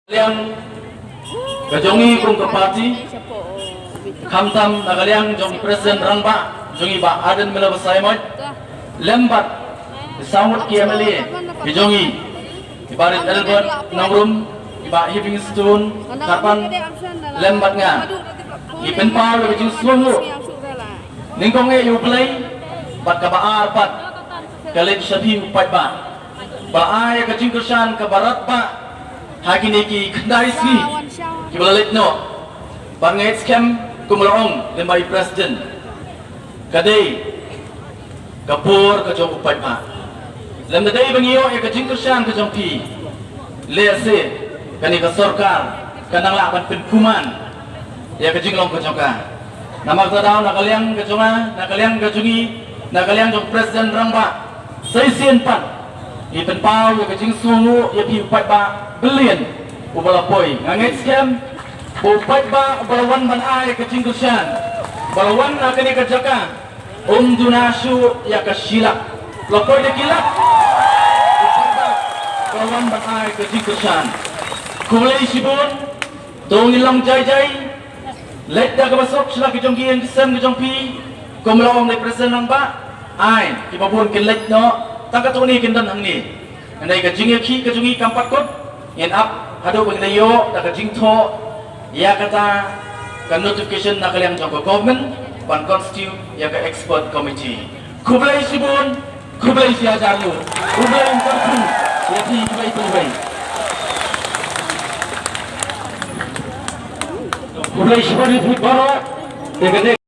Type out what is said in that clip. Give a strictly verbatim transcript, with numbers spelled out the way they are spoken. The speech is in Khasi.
Liang ka jong i kum ka party, khamtam na ka liang jong i President Rangbah jong i Bah Ardent Miller Basaiawmoit, lem bad i saw ngut ki M L A ki jong i, i Bah Rit Albert Nongrum, i Bah Heavingstone Kharpan, lem bad nga, i pynpaw ïa ka jingsngewnguh nyngkong ïa U Blei bad kaba ar pat ka leit sha phi u paidbah ba la ai ïa ka jingkyrshan kaba radbah ha kine ki khyndai sngi kiba la leit noh. Bad nga ngeit skhem kum la ong lem bad i President, ka dei ka por ka jong u paidbah. Lem da dei ba ngi ïoh ïa ka jingkyrshan ka jong phi, lehse kane ka sorkar ka nang lah ban pynkuman ïa ka jinglong ka jong ka. Namar kata daw na ka liang ka jong nga, na ka liang ka jong i, na ka liang jong President Rangbah, sa shisien pat ngi pynpaw ïa ka jingsngewnguh ïa phi u paidbah byllian uba la poi. Nga ngeit skhem ba u paidbah uba la wan ban ai ka jingkyrshan, ba la wan na kane ka jaka, um duna shuh ïa ka shi lak. La poi da ki lak u paidbah uba la wan ban ai ka jingkyrshan. Khublei shibun. To ngin long jai jai, leit da kaba suk sha la ki jong ki ïing ki sem ki jong phi. Kum la ong da i President Rangbah, ai kiba bun kin leit noh, tang katto katne kin don hangne. Hynrei ka jingïakhih ka jong ngi kam pat kut, ngin ap haduh ba ngin ïoh da ka jingthoh ïa kata ka notification na ka liang jong ka government ban constitute ïa ka expert committee. Khublei shibun. Khublei shihajar nguh. U Blei un kyrkhu ïa phi kiwei pa kiwei. Khublei shibun ïa phi baroh. Te kane